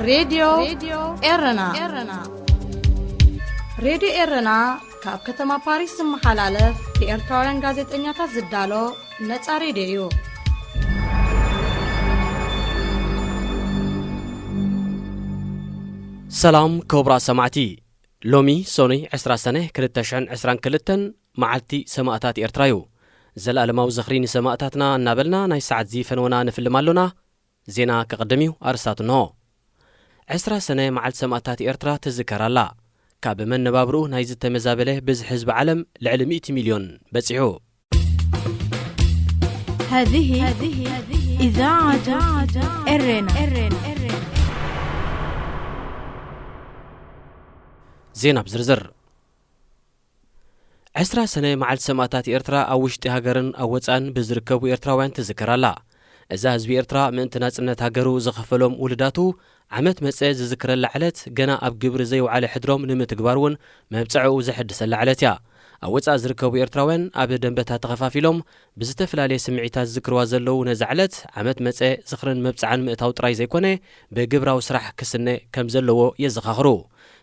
ሬድዮ ኤረና። ሬድዮ ኤረና ካብ ከተማ ፓሪስ ዝመሓላለፍ ብኤርትራውያን ጋዜጠኛታት ዝዳሎ ነጻ ሬድዮ እዩ። ሰላም ክቡራት ሰማዕቲ፣ ሎሚ ሶኑይ ዕስራ ሰነ ክልተ ሽሕን ዕስራን ክልተን መዓልቲ ሰማእታት ኤርትራ እዩ። ዘላለማዊ ዝኽሪ ንሰማእታትና እናበልና ናይ ሰዓት እዚ ፈነወና ንፍልም ኣሎና። ዜና ክቕድም እዩ፣ ኣርስታት እንሆ። ዕስራ ሰነ መዓልቲ ሰማእታት ኤርትራ ትዝከር ኣላ። ካብ መነባብርኡ ናይ ዝተመዛበለ ብዝሒ ህዝቢ ዓለም ልዕሊ ሚእቲ ሚልዮን በጺሑ። هذه إذاعة إرنا. ዜና ብዝርዝር። ዕስራ ሰነ መዓልቲ ሰማእታት ኤርትራ ኣብ ውሽጢ ሃገርን ኣብ ወጻእን ብዝርከቡ ኤርትራውያን ትዝከር ኣላ። እዛ ህዝቢ ኤርትራ ምእንቲ ናጽነት ሃገሩ ዝኸፈሎም ውልዳቱ ዓመት መጸ ዝዝክረላ ዕለት ገና ኣብ ግብሪ ዘይወዓለ ሕድሮም ንምትግባር እውን መብጽዕኡ ዘሐድሰላ ዕለት እያ። ኣብ ወጻእ ዝርከቡ ኤርትራውያን ኣብ ደንበታት ተኸፋፊሎም ብዝተፈላለየ ስምዒታት ዝዝክርዋ ዘለዉ ነዛ ዕለት ዓመት መጸ ዝኽርን መብጽዓን ምእታው ጥራይ ዘይኮነ ብግብራዊ ስራሕ ክስነ ከም ዘለዎ የዘኻኽሩ።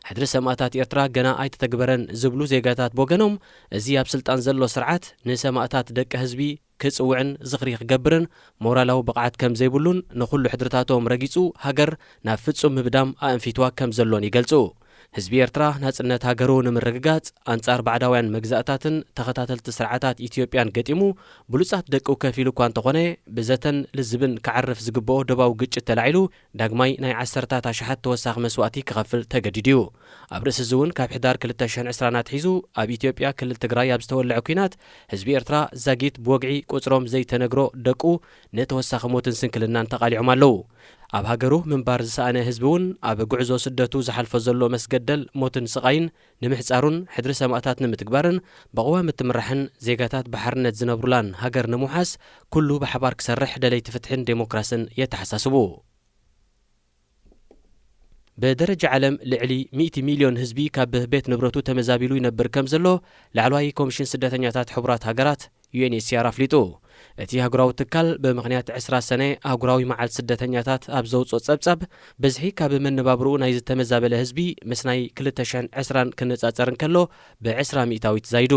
ሕድሪ ሰማእታት ኤርትራ ገና ኣይተተግበረን ዝብሉ ዜጋታት ብወገኖም፣ እዚ ኣብ ስልጣን ዘሎ ስርዓት ንሰማእታት ደቂ ህዝቢ ክጽውዕን ዝኽሪ ክገብርን ሞራላዊ ብቕዓት ከም ዘይብሉን ንኹሉ ሕድርታቶም ረጊጹ ሃገር ናብ ፍጹም ምህዳም ኣእንፊትዋ ከም ዘሎን ይገልጹ። ህዝቢ ኤርትራ ናጽነት ሃገሩ ንምርግጋጽ ኣንጻር ባዕዳውያን መግዛእታትን ተኸታተልቲ ስርዓታት ኢትዮጵያን ገጢሙ ብሉጻት ደቁ ከፊሉ እኳ እንተኾነ ብዘተን ልዝብን ክዓርፍ ዝግብኦ ደባዊ ግጭት ተላዒሉ ዳግማይ ናይ ዓሰርታት ኣሽሓት ተወሳኺ መስዋእቲ ክኸፍል ተገዲዱ እዩ። ኣብ ርእሲ እዚ እውን ካብ ሕዳር ክልተ ሽሕን ዕስራን ኣትሒዙ ኣብ ኢትዮጵያ ክልል ትግራይ ኣብ ዝተወልዐ ኲናት ህዝቢ ኤርትራ ዛጊት ብወግዒ ቁጽሮም ዘይተነግሮ ደቁ ንተወሳኺ ሞትን ስንክልናን ተቓሊዖም ኣለዉ። ኣብ ሃገሩ ምንባር ዝሰኣነ ህዝቢ እውን ኣብ ጉዕዞ ስደቱ ዝሓልፎ ዘሎ መስገደል ሞትን ስቓይን ንምሕጻሩን ሕድሪ ሰማእታት ንምትግባርን ብቕዋም እትምራሕን ዜጋታት ብሓርነት ዝነብሩላን ሃገር ንምውሓስ ኩሉ ብሓባር ክሰርሕ ደለይቲ ፍትሕን ዴሞክራስን የተሓሳስቡ። ብደረጃ ዓለም ልዕሊ ሚእቲ ሚልዮን ህዝቢ ካብ ቤት ንብረቱ ተመዛቢሉ ይነብር ከም ዘሎ ላዕለዋይ ኮሚሽን ስደተኛታት ሕቡራት ሃገራት ዩ ኤን ኤች ሲ ኣር ኣፍሊጡ። እቲ ኣህጉራዊ ትካል ብምኽንያት ዕስራ ሰነ ኣህጉራዊ መዓልቲ ስደተኛታት ኣብ ዘውፅኦ ፀብፃብ ብዝሒ ካብ መነባብርኡ ናይ ዝተመዛበለ ህዝቢ ምስ ናይ ክልተ ሽሕን ዕስራን ክነፃፀር እንከሎ ብዕስራ ሚእታዊት ዛይዱ።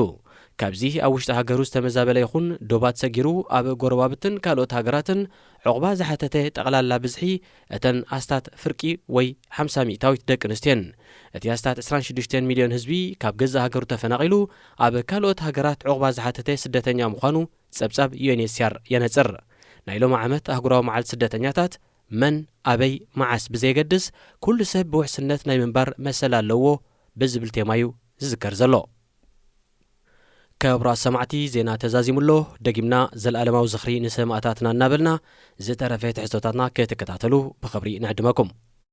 ካብዚ ኣብ ውሽጢ ሃገሩ ዝተመዛበለ ይኹን ዶባት ሰጊሩ ኣብ ጎረባብትን ካልኦት ሃገራትን ዑቕባ ዝሓተተ ጠቕላላ ብዝሒ እተን ኣስታት ፍርቂ ወይ ሓምሳ ሚእታዊት ደቂ ኣንስትዮን እቲ ኣስታት ዕስራን ሽዱሽተን ሚልዮን ህዝቢ ካብ ገዛእ ሃገሩ ተፈናቒሉ ኣብ ካልኦት ሃገራት ዑቕባ ዝሓተተ ስደተኛ ምዃኑ ጸብጻብ ዩ ኤን ኤች ሲ ኣር የነጽር። ናይ ሎሚ ዓመት ኣህጉራዊ መዓልቲ ስደተኛታት መን፣ ኣበይ፣ መዓስ ብዘየገድስ ኩሉ ሰብ ብውሕስነት ናይ ምንባር መሰል ኣለዎ ብዝብል ቴማ እዩ ዝዝከር ዘሎ። ክቡራት ሰማዕቲ፣ ዜና ተዛዚሙ ኣሎ። ደጊምና ዘልኣለማዊ ዝኽሪ ንሰማእታትና እናበልና ዝተረፈ ትሕዝቶታትና ክትከታተሉ ብኽብሪ ንዕድመኩም።